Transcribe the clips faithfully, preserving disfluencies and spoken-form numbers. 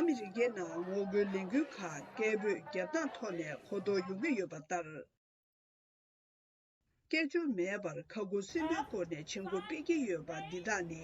ཨ་མི་རི་ཀའི་ནང་ངོ་རྒོལ་ལས་འགུལ་ཁག་སྐད་འབོད་རྒྱབ་སྟངས་ཐོག་ནས་གོ་རྟོགས་ཡོང་གི་ཡོད་པ་ལྟར། སྐད་ཅོར་མེད་པར་ཁ་ཁུ་སིམ་པོའི་སྒོ་ནས་བྱེད་སྒོ་སྤེལ་གྱི་ཡོད་པ་འདི་དག་ནི་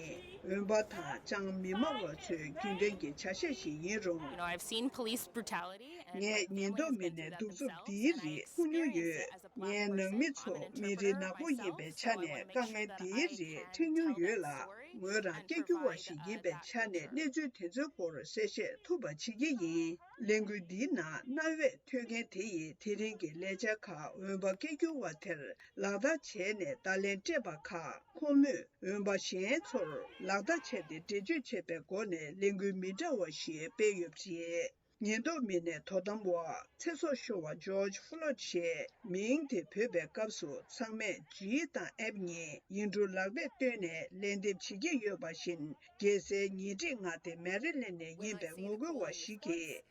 འོན་པ་དང་ཅང་མི་སྨྲ་བ་ཚོའི་རྒྱུན་ལྡན་གྱི་བྱ་གཞག་ཞིག་ཡིན་རུང་། You know, I've seen police brutality and ངས་ཉེན་རྟོག་མི་སྣའི་གདུག་རྩུབ་འདིའི་རིགས་མཐོང་མྱོང་ཡོད། ངའི་ནང་མི་ཚོ་མི་རིགས་ནག་པོ་ཡིན་པའི་ཆ་ནས་དཀའ་ངལ་འདིའི་རིགས་འཕྲད་མྱོང་ཡོད་ལ། ངོས་རང་སྐད་སྒྱུར་བ་ཞིག་ཡིན་པའི་ཆ་ནས་གནས་ཚུལ་དེ་ཚོའི་སྐོར་གསལ་བཤད་ཐུབ་པ་བྱེད་ཀྱི་ཡིན། ལས་འགུལ་འདིའི་ནང་རྣ་བས་ཐོས་མཁན་དེ་ཡིས་དེ་རིང་གི་ལས་འཆར་ཁག་འོན་པ་སྐད་སྒྱུར་བ་དེར་ལག་བསྟར་བྱས་ནས་བརྡ་ལན་སྤྲད་པ་ཁག་ཁོང་མོས་འོན་པ་གཞན་ཚོར་ལག་བསྟར་བྱས་ཏེ་འགྲེལ་བརྗོད་བྱས་པའི་སྒོ་ནས་ལས་འགུལ་མི་འདྲ་བ་ཞིག་སྤེལ་ཡོད་པ་རེད། ཉེན་རྟོག་མི་སྣས་དོ་དམ་འོག་ཚེ་སྲོག་ཤོར་བ་ཇོརྗ་ཕུ་ལོད་ཞེས་མིང་དེ་འབོད་པའི་སྐབས་སུ་ཚང་མས་ཇི་དང་ཨེབ་གཉིས་ཡིག་འབྲུ་ལག་པས་བཏོན་ནས་ལན་འདེབས་བྱེད་ཀྱི་ཡོད་པ་བཞིན། རྒྱལ་སའི་ཉེ་འཁྲིས་མངའ་སྡེ་མེ་རི་ལེན་ནས་ཡིན་པའི་ངོ་རྒོལ་བ་ཞིག་གིས།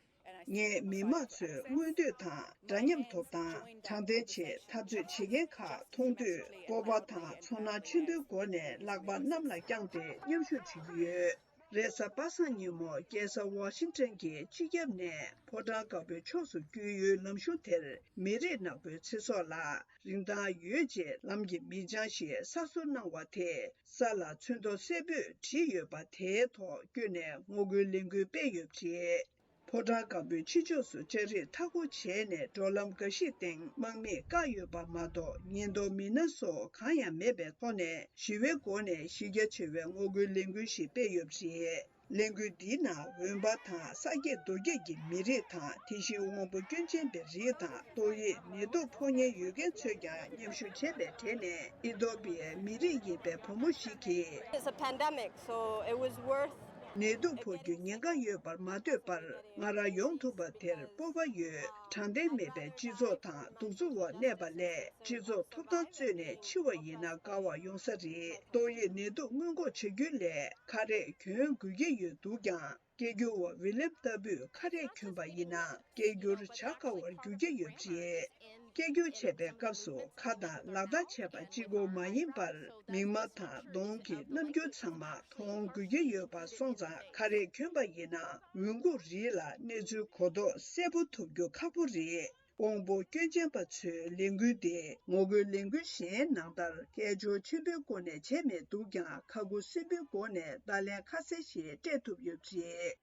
ངས་མི་མང་ཚོའི་མངོན་འདོད་དང་འདྲ་མཉམ་ཐོབ་ཐང་དྲང་བདེན་ཆེད་འཐབ་རྩོད་བྱེད་མཁན་ཁག་མཐོང་དུས་སྤོབས་པ་དང་ཚོར་སྣང་ཆེན་པོའི་སྒོ་ནས་ལག་པ་གནམ་ལ་བརྐྱངས་ཏེ་མཉམ་ཞུགས་བྱེད་ཀྱི་ཡོད། རེས་གཟའ་པ་སངས་ཉིན་མོ་རྒྱལ་ས་ཝ་ཤིང་ཊོན་གྱི་སྤྱི་ཁྱབ་ནས་ཕོ་བྲང་དཀར་པོའི་ཕྱོགས་སུ་བསྐྱོད་ཡུལ་ལམ་གཞུང་དེར་མི་རིགས་ནག་པོའི་ཚེ་སྲོག་ལ་རིན་ཐང་ཡོད་ཅེས་ལམ་གྱི་མི་བྱང་ཞིག་གསར་བཟོ་གནང་བ་དེ་ས་ལ་ཚོན་མདོག་སེར་པོས་བྲིས་ཡོད་པ་དེའི་ཐོག་བསྐྱོད་ནས་ངོ་རྒོལ་ལས་འགུལ་སྤེལ་ཡོད་པ་རེད། ཕོ་བྲང་སྒམ་པོའི་ཕྱི་ཕྱོགས་སུ་ལྕགས་རིས་མཐའ་སྐོར་བྱས་ནས་འགྲོ་ལམ་འགའ་ཞིག་སྟེང་དམག་མིས་བཀག་ཡོད་པ་མ་གཏོགས་ཉེན་རྟོག་མི་སྣ་སོགས་གང་ཡང་མེད་པའི་ཐོག་ནས་ཞི་བའི་སྒོ་ནས་གཞི་རྒྱ་ཆེ་བའི་ངོ་རྒོལ་ལས་འགུལ་ཞིག་སྤེལ་ཡོད་པ་རེད། ལས་འགུལ་འདིའི་ནང་འོན་པ་དང་ས་སྐྱེས་རྡོ་སྐྱེས་ཀྱི་མི་རིགས་དང་དེ་བཞིན་དབང་པོ་སྐྱོན་ཅན་པའི་རིགས་དང་ཏོག་དབྱིབས་ནད་དུག་ཕོག་ཉེན་ཡོད་མཁན་ཚོས་ཀྱང་མཉམ་ཞུགས་བྱས་པའི་གྲས་ནས་ཨི་ཐོ་པི་ཡའི་མི་རིགས་ཡིན་པའི་བུ་མོ་ཞིག་གིས། It's a pandemic, so it was worth ནད་དུག་ཕོག་རྒྱུའི་ཉེན་ཁ་ཡོད་པར་མ་ལྟོས་པར་ང་རང་ཡོང་ཐུབ་པ་དེར་སྤོབས་པ་ཡོད། དྲང་བདེན་མེད་པའི་སྤྱི་ཚོགས་དང་གདུག་རྩུབ་འོག་གནས་པ་ལས་སྤྱི་ཚོགས་ཐོབ་ཐང་རྩོད་ནས་འཆི་བ་ཡིན་ན་དགའ་བ་ཡོང་ས་རེད། ཏོག་དབྱིབས་ནད་དུག་སྔོན་འགོག་བྱ་རྒྱུ་ལས་ཁ་རས་གྱོན་དགོས་ཀྱི་ཡོད་འདུག་ཀྱང་། སྐད་སྒྱུར་བ་ཝི་ལེམ་ལྟ་བུས་ཁ་རས་གྱོན་པ་ཡིན་ན་སྐད་སྒྱུར་བྱ་དཀའ་བར་འགྱུར་གྱི་ཡོད་པ་རེད། སྐད་སྒྱུར་བྱེད་པའི་སྐབས་སུ་ཁ་དང་ལག་བརྡ་བྱས་པ་གཅིག་པོ་མ་ཡིན་པར་མིག་མ་དང་གདོང་གི་རྣམ་འགྱུར་ཚང་མ་མཐོང་དགོས་ཀྱི་ཡོད་པ་སོང་ཙང་ཁ་རས་གྱོན་པ་ཡིན་ན་འོན་ཁུག་རིགས་ལ་གནས་ཚུལ་གོ་རྟོགས་གསལ་པོ་ཐོབ་རྒྱུ་ཁག་པོ་རེད། དབང་པོ་སྐྱོན་ཅན་པ་ཚོའི་ལས་འགུལ་དེ་ངོ་རྒོལ་ལས་འགུལ་གཞན་ནང་ལྟར་སྐད་ཅོར་ཆེན་པོའི་སྒོ་ནས་བྱས་མེད་འདུག་ཀྱང་ཁ་ཁུ་སིམ་པོའི་སྒོ་ནས་བརྡ་ལན་ཁ་གསལ་ཞིག་སྤྲད་ཐུབ་ཡོད་པ་རེད།